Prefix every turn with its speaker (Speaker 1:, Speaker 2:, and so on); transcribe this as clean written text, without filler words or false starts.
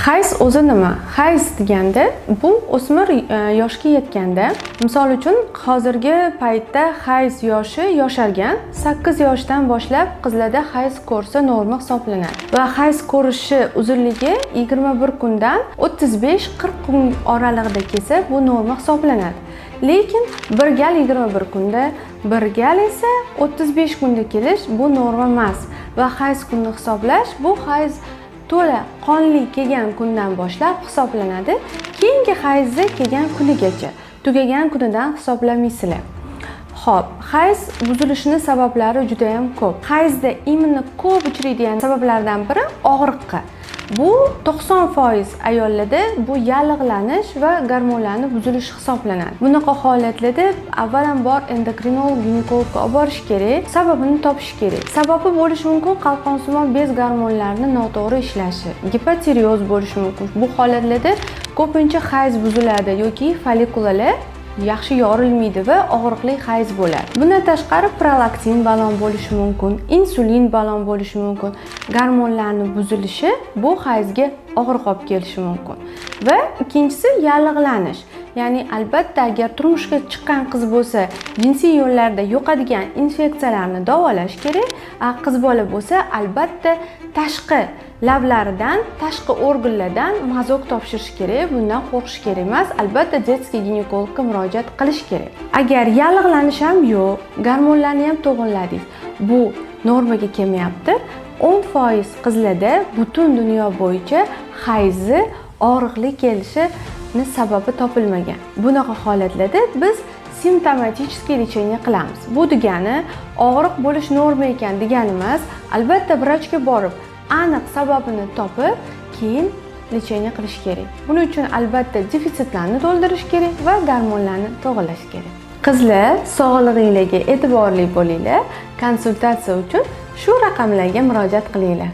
Speaker 1: Hayz o'zi nima? Hayz deganda bu o'smir yoshga yetganda, misol uchun, hozirgi paytda hayz yoshi yoshargan, 8 yoshdan boshlab qizlarda hayz ko'rsa, norma hisoblanadi va hayz ko'rishi uzunligi 21 kundan 35-40 kun oralig'ida kelsa, bu norma hisoblanadi. Lekin bir gal 21 kunda, bir gal esa 35 kunda kelish, bu norma emas va hayz kunni hisoblash, bu hayz to'la qonli kelgan kundan boshlab hisoblanadi, keyingi hayzni kelgan kunigacha, tugagan kunidan hisoblamaysizlar. Xo'p, hayz buzilishini sabablari juda ham ko'p. Hayzda именно ko'p uchraydigan sabablardan biri og'riqqa. Bu 90% ayollarda bu yallig'lanish va gormonlarni buzilishi hisoblanadi. Bunaqa holatlarda avvalambor endokrinolog, ginekologga olib borish kerak, sababini topish kerak. Sababi bo'lishi mumkin qalqonsimon bez gormonlarini noto'g'ri ishlashi, gipotireoz bo'lishi mumkin. Bu holatlarda ko'pincha hayz buziladi yoki follikulalar yaxshi yorilmaydi va og'riqli hayz bo'ladi. Bundan tashqari, prolaktin balon bo'lishi mumkin, insulin balon bo'lishi mumkin. Gormonlarni buzilishi bu hayzga og'riq olib kelishi mumkin. Va ikkinchisi yallig'lanish. Ya'ni albatta, agar turmushga chiqqan qiz bo'lsa, jinsiy yo'llarda yuqadigan infeksiyalarni davolash kerak, a qiz bola bo'lsa, albatta tashqi lavlaridan, tashqi organlardan мазок topshirish kerak, bundan qo'rqish kerak emas. Albatta детский ginekologga murojaat qilish kerak. Agar yallig'lanish ham yo'q, gormonlarni ham to'g'irladik, bu normaga kelmayapti. 10% qizlarda butun dunyo bo'yicha hayzi og'riqli kelishini sababi topilmagan. Bunaqa holatlarda biz симптоматический лечение qilamiz. Bu degani og'riq bo'lish norma ekan degani emas. Albatta vrachga borib, aniq sababini topib, keyin лечение qilish kerak. Buning uchun albatta defitsitlarni to'ldirish kerak va gormonlarni to'g'irlash kerak. Qizlar, sog'lig'inglarga e'tiborli bo'linglar. Konsultatsiya uchun shu raqamlarga murojaat qilinglar.